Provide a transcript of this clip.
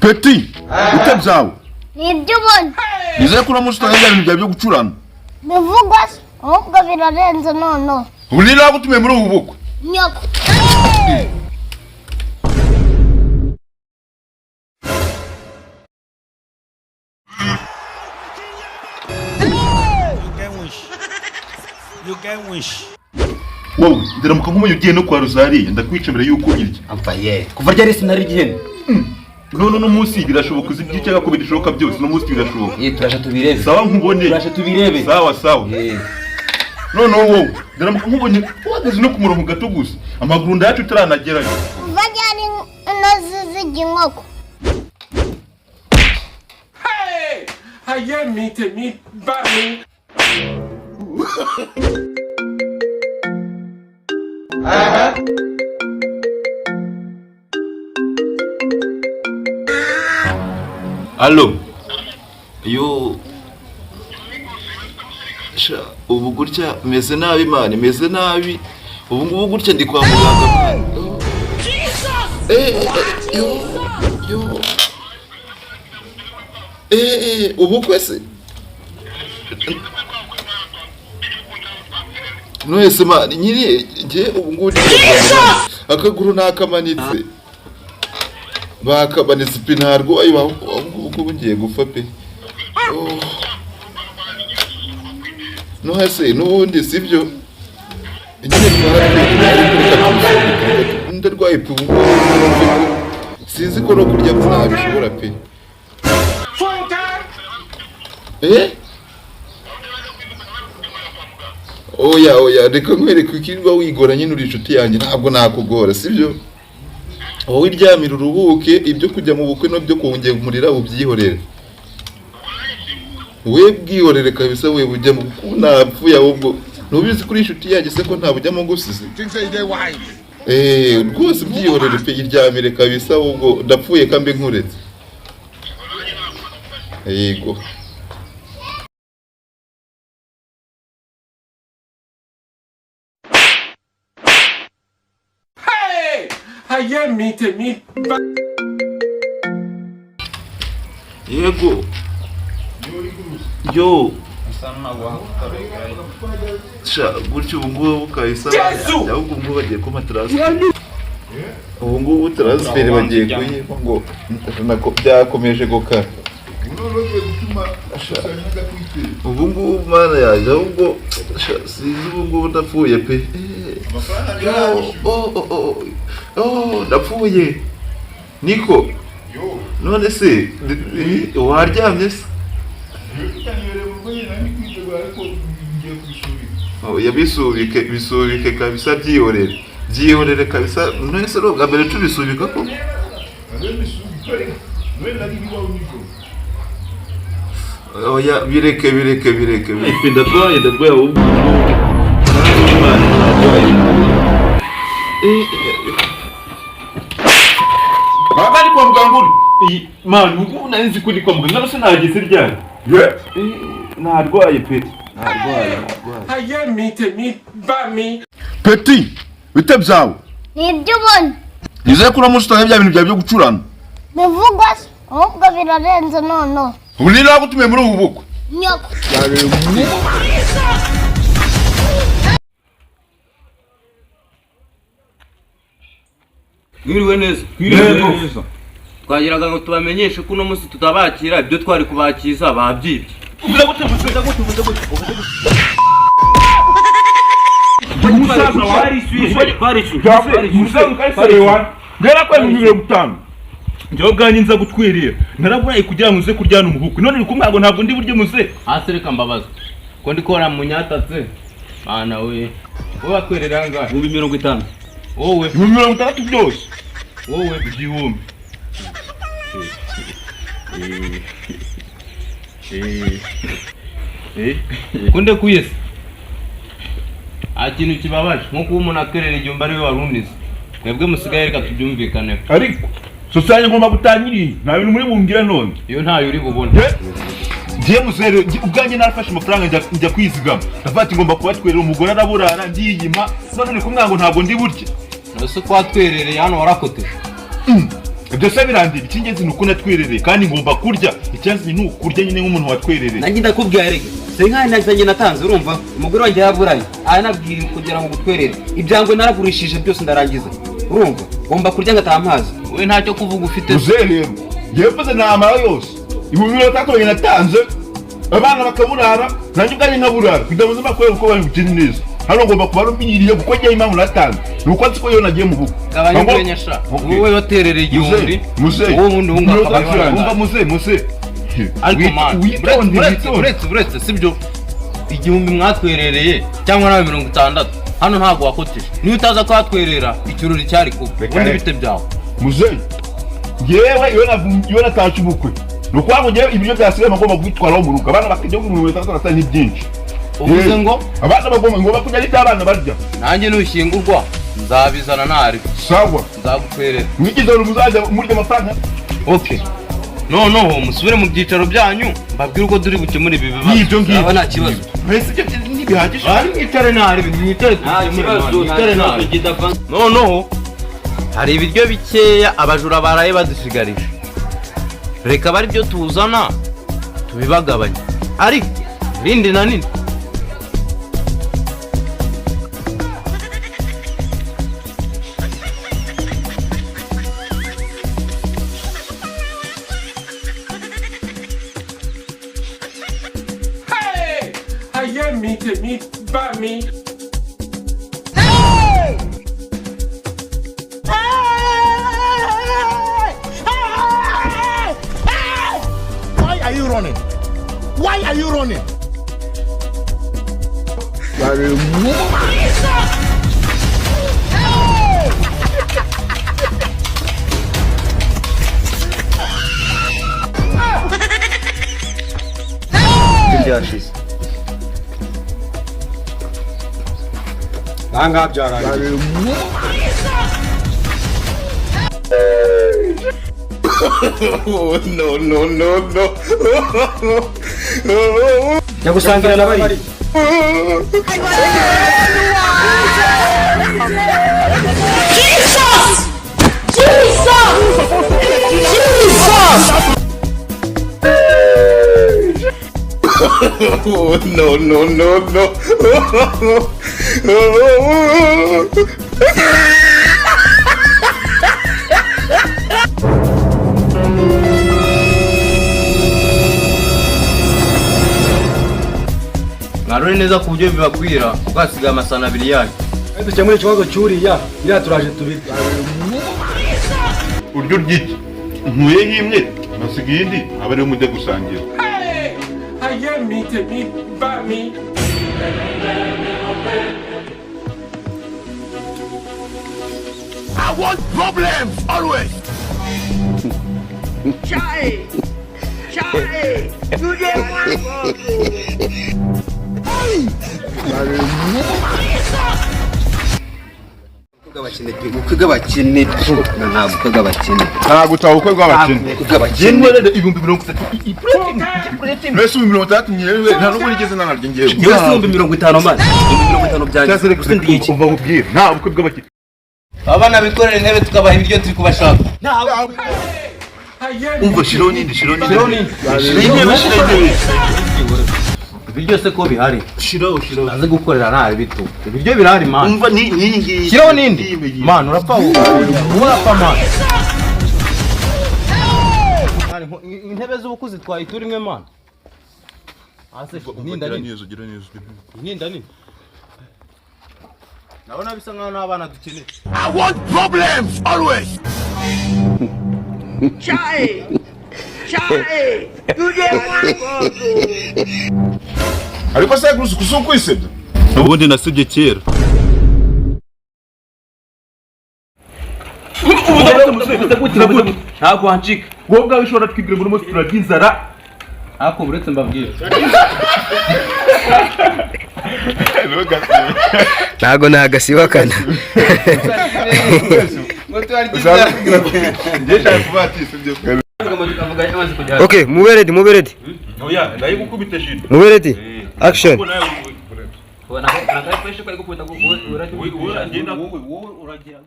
Petit, bite byawe? Nibyo ubona. Nizere ko uramutse utanga bya bintu byawe byo gucurana. Bivugwa se, ahubwo birarenze noneho. Ubu ni nagutumiye muri ubu bukwe? Nyoko. You can wish. You can wish. Wowe ndaramuka nk'umuntu ugiye no kwa Rozariya, ndakwica mbere y'uko irya. Amva ye, kuva ryari sinari igihene? None uno munsi birashoboka, uzi ibyo cyangwa ko bidashoboka byose, uno munsi birashoboka. Ye, turaje tubirebe. Sawa, nkubone. Turaje tubirebe. Sawa sawa. Ye. Noneho wowe ndaramuka nkubonye uhagaze no ku murongo gato gusa, amaguru ndayaca utaranagerayo. Kuva ryari intozi zirya inkoko? Ayé mi tèmi bá mi. Allo, yo, sha, ubu gutya meze nabi man, meze nabi. Ubu ngubu gutya ndi kwa muganga man. Eh, eh, yo, yo. Eh, eh, ubukwe se? Mwese man, nyiri njye ubu ngubu ndi kwa muganga. Akaguru nakamanitse. Bakamanitse pe, ntarwaye, ubu ngubu ngiye gupfa pe. Oh. No hase n'ubundi sibyo nyine twarapfe, ariko reka tubisubike, ndarwaye pe. Ubu ngubu sinzi ko no kurya ntabishobora pe. Eh, oya oya, reka nkwereke, ukirirwa wigora nyine, uri inshuti yanjye, ntabwo nakugora, sibyo? Wowe iryamire uruhuke, ibyo kujya mu bukwe no byo kongera ubyihorere, we bwihorere kabisa, we bujya mu kuko napfuye. Ahubwo ntubizi kuri inshuti yanjye se ko ntabujyamo gusize? Eh, rwose byihorere pe, iryamire kabisa, ahubwo ndapfuye kambe nkuretse. Yego. Ayé mi tèmi bá. Yego, yo, sha, gutyo ubu ngubu kabisa. Yesu! Ahubwo ubu ngubu bagiye kumpa transfer, ubu ngubu transfer bagiye kuyimpa, ngo nako byakomeje gukara. Sha, ubu ngubu mana yanjye, ahubwo sha, sinzi, ubu ngubu ndapfuye pe. Eh, oh, oh, oh, oh, ndapfuye. Niko none se waryamye se? Oya, bisubike, bisubike kabisa, byihorere, byihorere kabisa. None se ubwa mbere tubisubika ko? Oya, bireke, bireke, bireke, bireke. Ndarwaye, ndarwaye ahubwo. Imana, ndarwaye. Eh, eh. Baba, ndi kwa muganga uri? Iyi man, ubu nari nzi ko ndi kwa muganga, none se nahageze ryari? Ye. Eh, narwaye pe, narwaye, narwaye. Ayé mi tèmi bá mi. Petit, bite byawe? Nibyo ubona. Nizere ko uramutse utanga bya bintu byawe byo gucurana. Bivugwa se, ahubwo birarenze noneho. Ubu ni nagutumiye muri ubu bukwe? Nyoko. Mwiriwe neza. Mwiriwe neza. Twagiraga ngo tubamenyeshe ko uno munsi tutabakira, ibyo twari kubakiza babyibye. Uvuze gute? Uvuze gute? Uvuze gute? Uvuze gute? Umusaza wawe, umusaza ukayiserewa ngera kwa 50,000. Njyewe ubwanjye nza gutwirira, naraburaye kugira ngo nze kuryana umubukwe, none uri kumwe ngo ntabwo ndi buryo muze. Hasi reka mbabaza ko ndi kubona munyatatse bana we, wowe wakwerera angahe? 50,000. Wowe? 60,000 byose. Wowe? 1,000. Kunde kuyese nta kintu kibabaje nko kuba umuntu atwerera 1,000 ariwe wari unize. Mwebwe musigaye reka tubyumvikaneho. Ariko sosiyete ngomba gutangiriye, nta bintu muri bumbwira none. Iyo ntayo uri bubone. Ngiye musere ubwanjye narafashe amafaranga njya kwizigama, ndavuga ati ngomba kubatwerera, umugore araburara, ndiyima, none uri kumwe ngo ntabwo ndi burye. Ese ko watwerereye hano warakoteje? Ibyo se birandira, icy'ingenzi ni uko natwerereye kandi ngomba kurya. Icyanzanye ni ukurya nyine nk'umuntu watwerereye. Nanjye ndakubwira rege, senkani nazanye natanze, urumva umugore wanjye yaburanye aranabwira kugira ngo gutwerere ibyangwe naragurishije byose ndarangiza, urumva ngomba kurya ngataha amazi. We ntacyo kuvuga ufite. Muzehe rero, ngewe mvuze namara yose 30,000 natanze, abana bakaburara, nanjye ubwanjye nkaburara kugira ngo nze uko bari bukine neza. Hano ngomba kuba rumbiriye kuko ngewe impamvu natanze ni uko nzi ko iyo nagiye mu bukwe. Gabanya urwenya sha. Wowe waterereye 1000. Muzehe, wowe ubundi wunga akaba. Umva muzehe, muzehe. Ariko man, uretse uretse sibyo 1000 mwatwerereye cyangwa nawe 60 hano ntabwo wakoteje. Niyo utaza kwatwerera ikirori cyari kuba. Ubundi bite byawe? Muzehe, ngewe iyo natashe ubukwe ni ukuvuga ngo ngewe ibiryo byasigaye ngomba kubitwaraho mu rugo, abana bakajya ku 65 ni byinshi. Uvuze ngo abana bagomba kurya n'ibyo abana barya. Nanjye nushyingurwa nzabizana ntari. Sawa. Nzagutwerera. Mwigize muzajya murya amafaranga. Okay. Noneho musubire mu byicaro byanyu mbabwire uko turi bukemure ibi bibazo. N'ibyo ngibyo. Aba nta kibazo. Mbese ibyo ntibihagije. Bari mwicare ntari, mwicare mwicare ntari. Noneho hari ibiryo bikeya abajura baraye badushigarije. Reka bari byo tuzana tubibagabanye. Ariko rindi na nini. Hey! Ayé mi tèmi bá mi. Why are you running? Why are you running? You are a woman. Byashize. Ahangaha byarangiye. No, no, no, no. Njya gusangira na bariya. Jesus! Jesus! Jesus! No, no, no, no. Mwarore neza ku buryo bibakwira kuko hasigaye amasahani abiri yanyu. Dukemure ikibazo cy'uriya, iriya turaje tubirya. Uryo ryiki nkuyeho imwe nasiga iyindi aba ariyo mujya gusangira. Hey! Ayé mi tèmi bá mi. I want problems always. Chai! Chai! You dey want God. Ubukwe bw'abakene nta bukwe bw'abakene. Ntabwo utaha ubukwe bw'abakene. Ubukwe bw'abakene. Yewe 30,000 mbese 60,000 nyewe nta nubwo nigeze nanarya ngewe. Yewe si 50,000 man. 50,000 byanjye. Reka umva nkubwire, nta bukwe bw'abakene. Abana bikorera intebe tukabaha ibiryo turi kubashaka. Umva shiraho n'indi, shiraho n'indi. Shiraho intebe, shiraho intebe. Ibiryo se ko bihari? Shiraho, shiraho. Aze gukorera ntari bitu. Ibiryo birahari man. Umva ni iyi ngiyi. Shiraho n'indi. Man urapfa wowe. Urapfa man. Intebe z'ubukuzi twayitura imwe man. Ase ninda nini. Gira neza, gira neza. Ninda nini. Ndabona bisa nkaho n'abana dukeneye. I want problems always. Chai! Chai! You dey want God. Ariko se gusa ukwisebya. Ubundi nasibye kera. Ntabwo wancika. Wowe ubwawe ushobora twibwira ngo uno munsi turarya inzara. Ariko uretse mbabwire. Ntago nagasibakana. Okay, mube ready, mube ready. Oya, ndayigukubita shit. Mube ready. Action. Wowe uragira.